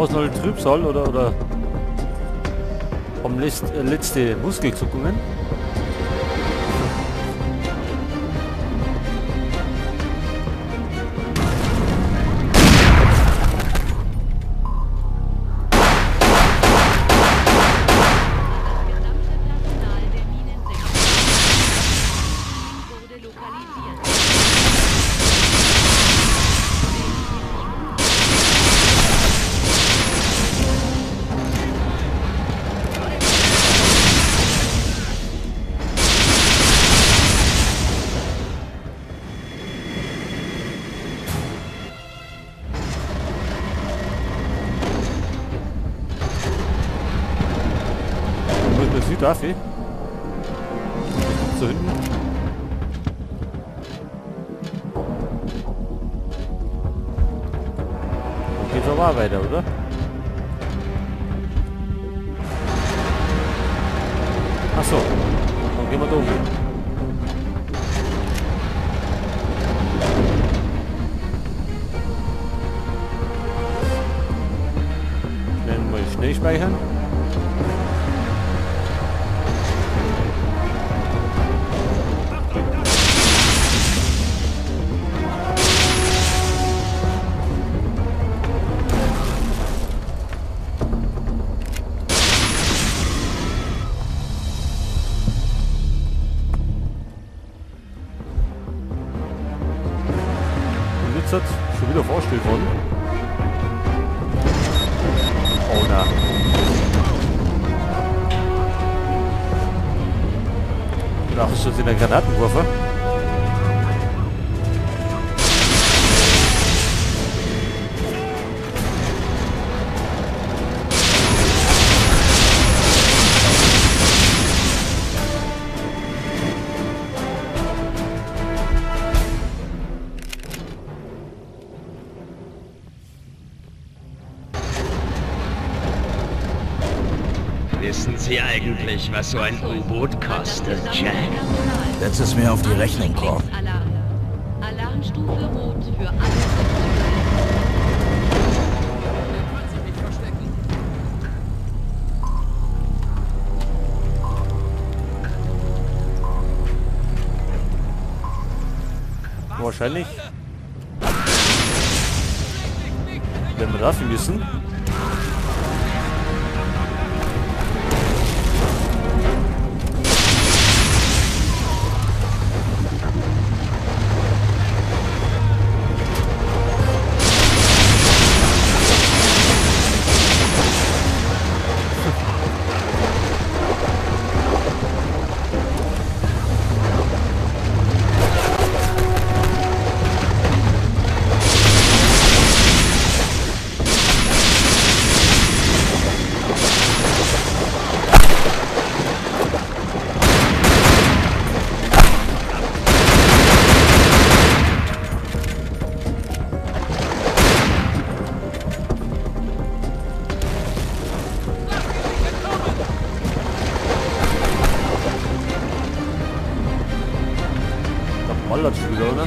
Draußen alle Trübsal oder haben letzte Muskelzuckungen. Darf ich? So hinten. Dann geht's aber weiter, oder? Ach so. Dann gehen wir da oben. Schnell mal Schnee speichern. Schon wieder vorgestellt worden. Oh na. Da ist schon der Granatenwurfer. Wissen Sie eigentlich, was so ein U-Boot kostet, Jack? Setz es mir auf die Rechnung, Korb. Alarmstufe Rot für alle Sektionen. Wahrscheinlich. Wenn wir dafür müssen. Ballert schon wieder, oder?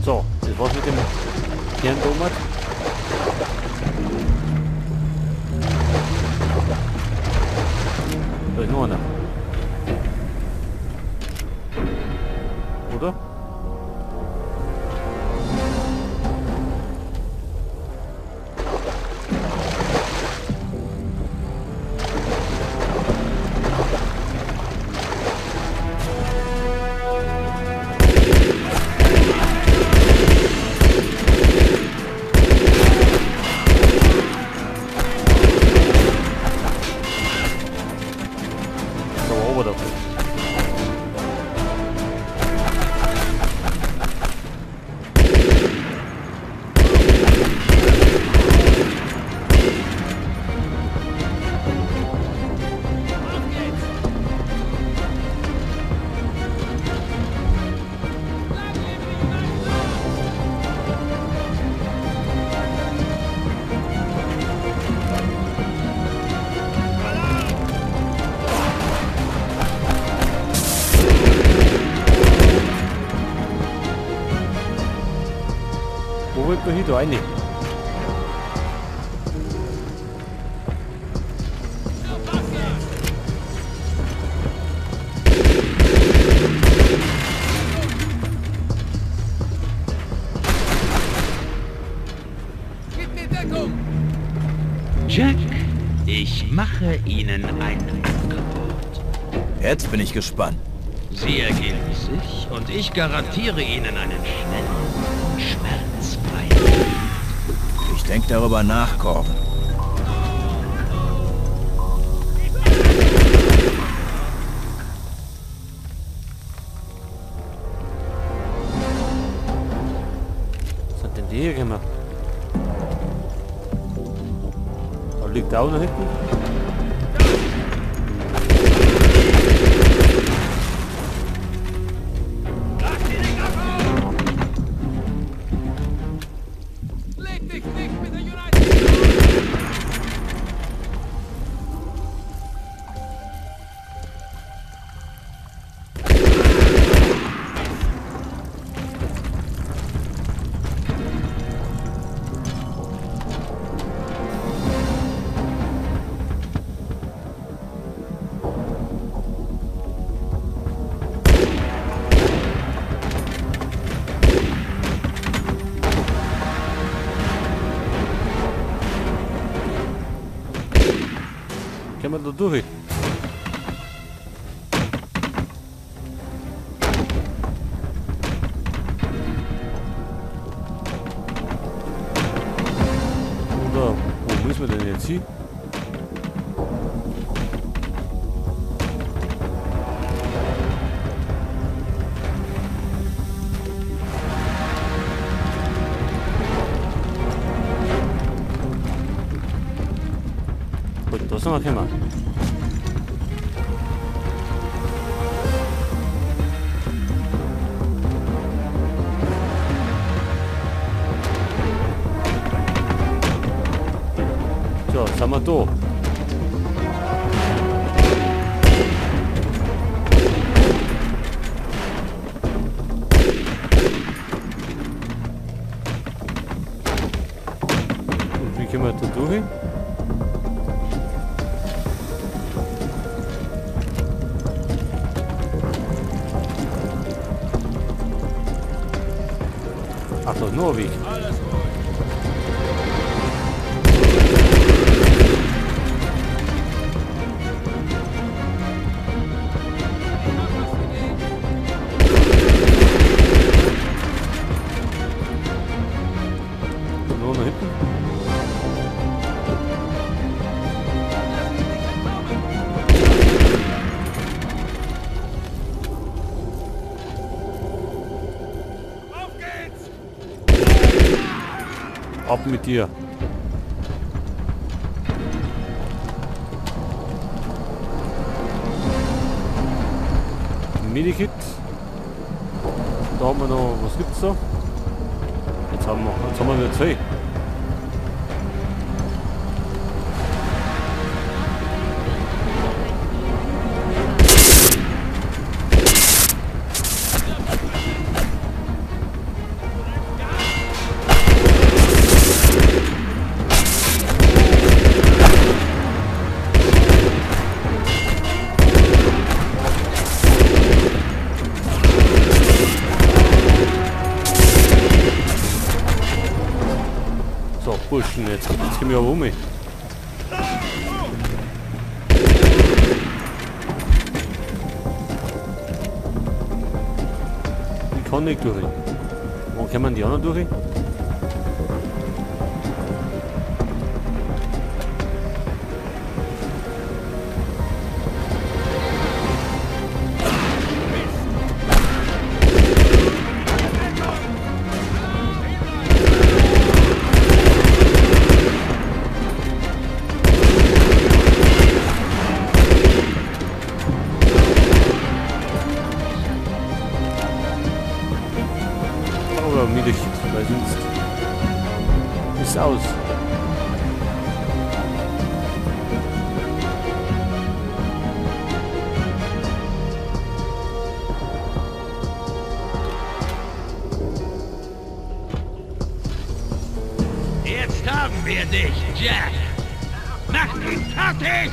So, das war's mit dem Kerndomat. Da ist noch einer. Oder? Wo wollt man hier da rein? Jack, ich mache Ihnen ein Angebot. Jetzt bin ich gespannt. Sie ergeben sich und ich garantiere Ihnen einen schnellen und schmerzfreien Tod. Ich denke darüber nach, Korben. Was hat denn die hier gemacht? Da liegt auch noch hinten. Können wir da durch? Oder wo müssen wir denn jetzt hin? Gut, da sind wir gekommen. So, jetzt sind wir da. Und wie kommen wir da durch? Ach, das ist nur ein Weg. Nur nach hinten. Auf geht's! Ab mit dir. Medikit. Da haben wir noch, was gibt's da? Jetzt haben wir wieder zwei. So, Burschen, jetzt gehen wir aber um. Ich kann nicht durch. Wo kommen die anderen durch? Weil sonst ist aus. Jetzt haben wir dich, Jack. Mach ihn fertig!